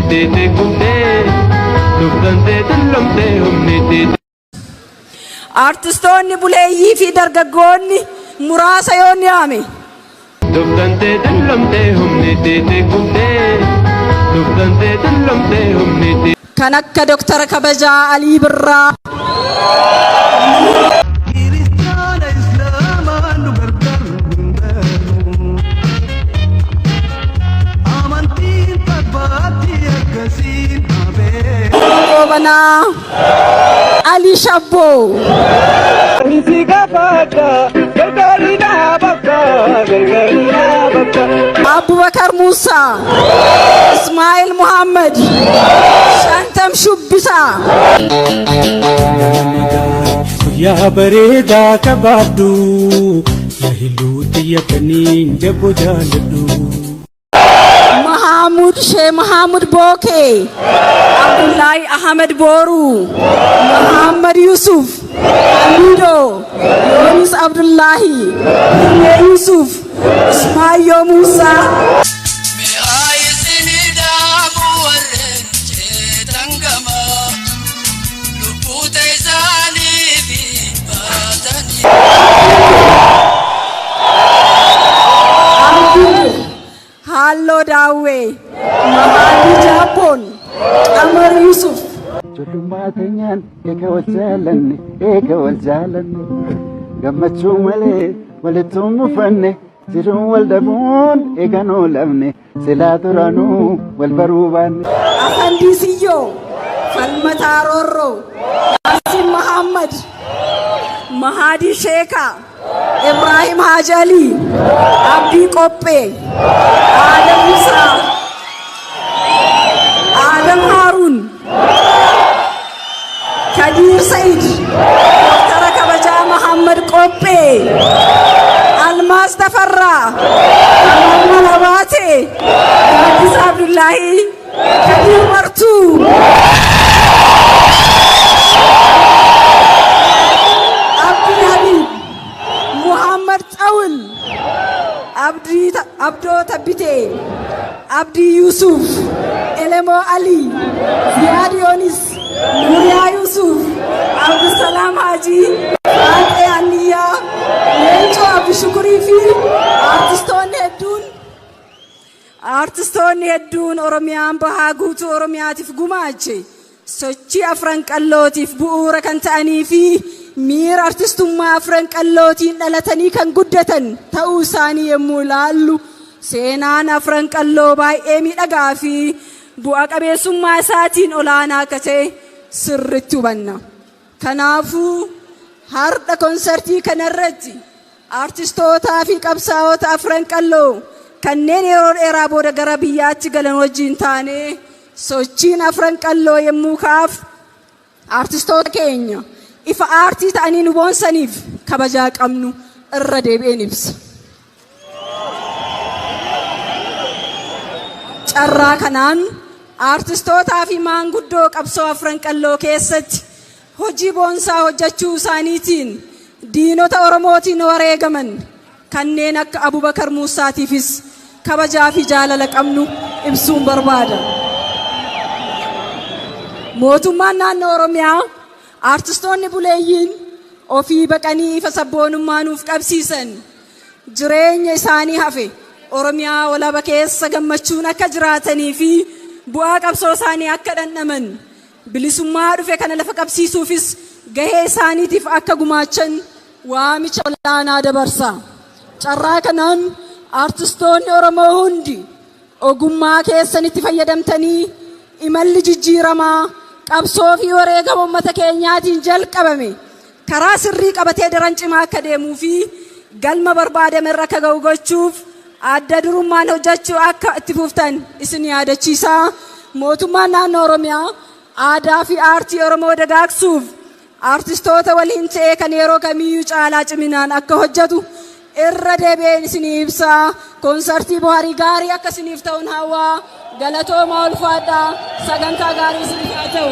teetee kuftee Tuftamtee tullomtee humni teetee. Artistoonni buleeyyii fi dargaggoonni muraasa yoo ni yaame. Tuftamtee tullomtee humni teetee kuftee Tuftamtee tullomtee humni teetee. Kan akka Doktara Kabajaa Alii Birraa. Kiristaana Islaamaan nu gargaaru hin baanu. Amantiin barbaatti akkasiin habee. Goobanaa Alii Shabboo. Si gaafadha gargaari naa bakka gargaari naa bakka. Abubakar Musaa, Ismaa'il Muhammad, Shantam Shubbisaa. Guyyaa bareedaa qabaadhu, yaa hilluu xiyyataniin jaboo jaaladhu. Mahamud Shee Mahamud Bookee, Abdullahi Ahmed Boru, Muhammad Yusuf, Hamido, Yunus Abdullahi, Hirmee Yusuf, Ismaayyoo Musaa. Mi'aa isinii dhaabu warreen ceetan gamaa lubbuuta isaanii fi baatanii. Halloo Daawwee, Mahadii Jaappoon, Qamar Yusuf. Ijoollummaa keenyaan eega wal jaalanne, eega wal jaalanne, gammachuu malee walittuu hin mufanne, jiruun wal dhabuun eega nuu lamne, silaa duraanuu wal baruu baanne. Afandii Siyyoo, Falmataa Roorroo, Yaasin Mahammad, Mahadii Sheekaa, Ibrahim Haji Ali, Abdii Qophee, Adam Musaa, Adam Haruun, Kadir Said, Doktara Kabajaa Mahammad Qophee, Almaas Tafarraa, Muhammad Abaatee, Gaaddisa Abdullahi, Kadir Martuu. Abdul Habib, Muhammad Xawul, Abdii Abdoo Tabbitee, Abdii Yusuf, Elemoo Ali, Ziyaad Yoonis, Nuriyaa Yusuf, Abdusalaam Haji, Faaxee Anniyyaa, Leencoo Abdishukurii fi artistoonni hedduun Oromiyaan bahaa guutuu Oromiyaatiif gumaache, sochii Afran Qallootiif bu'uura kan ta'anii fi miira artistummaa Afran Qallootiin dhalatanii kan guddatan ta'uu isaanii yommuu ilaallu, seenaan Afran Qalloo baay'ee miidhagaa fi bu'a qabeessummaa isaatiin olaanaa akka ta'e sirritti hubanna. Kanaafuu har'a konsartii kanarratti artistootaa fi qabsaa'ota Afran Qalloo kanneen yeroo dheeraa booda gara biyyaatti galan wajjin taanee sochiin Afran Qalloo yommuu ka'aaf artistoota keenya ifa aartii ta'anii nu boonsaniif kabajaa qabnu irra deebi'een ibsa. Carraa kanaan aartistootaa fi maanguddoo qabsoo Afran Qalloo keessatti hojii boonsaa hojjechuu isaaniitiin diinota Oromootiin wareegaman kanneen akka Abubakar Muusaatiifis kabajaa fi jaalala qabnu ibsuun barbaada. Mootummaan naannoo Oromiyaa aartistoonni buleeyyiin ofii baqanii ifa sabboonummaa nuuf qabsiisan jireenya isaanii hafe Oromiyaa walaba keessa gammachuun akka jiraatanii fi bu'aa qabsoo isaanii akka dhandhaman, bilisummaa dhufe kana lafa qabsiisuufis gahee isaaniitiif akka gumaachan waamicha olaanaa dabarsa. Carraa kanaan aartistoonni Oromoo hundi ogummaa keessanitti fayyadamtanii imalli jijjiiramaa qabsoo fi wareegama uummata keenyaatiin jalqabame karaa sirrii qabatee daran cimaa akka deemuu fi galma barbaadame irra akka ga'u gochuuf adda durummaan hojjechuu akka itti fuftan isin yaadachiisaa. Mootummaan naannoo Oromiyaa aadaa fi aartii Oromoo dagaagsuuf aartistoota waliin ta'ee kan yeroo kamiyyuu caalaa ciminaan akka hojjetu irra deebi'een isinii ibsaa. Koonsartii bohaarii gaarii akka isiniif ta'uun hawwaa. Galatoomaa, ulfaadhaa, sagantaa gaarii isiniif haa ta'u.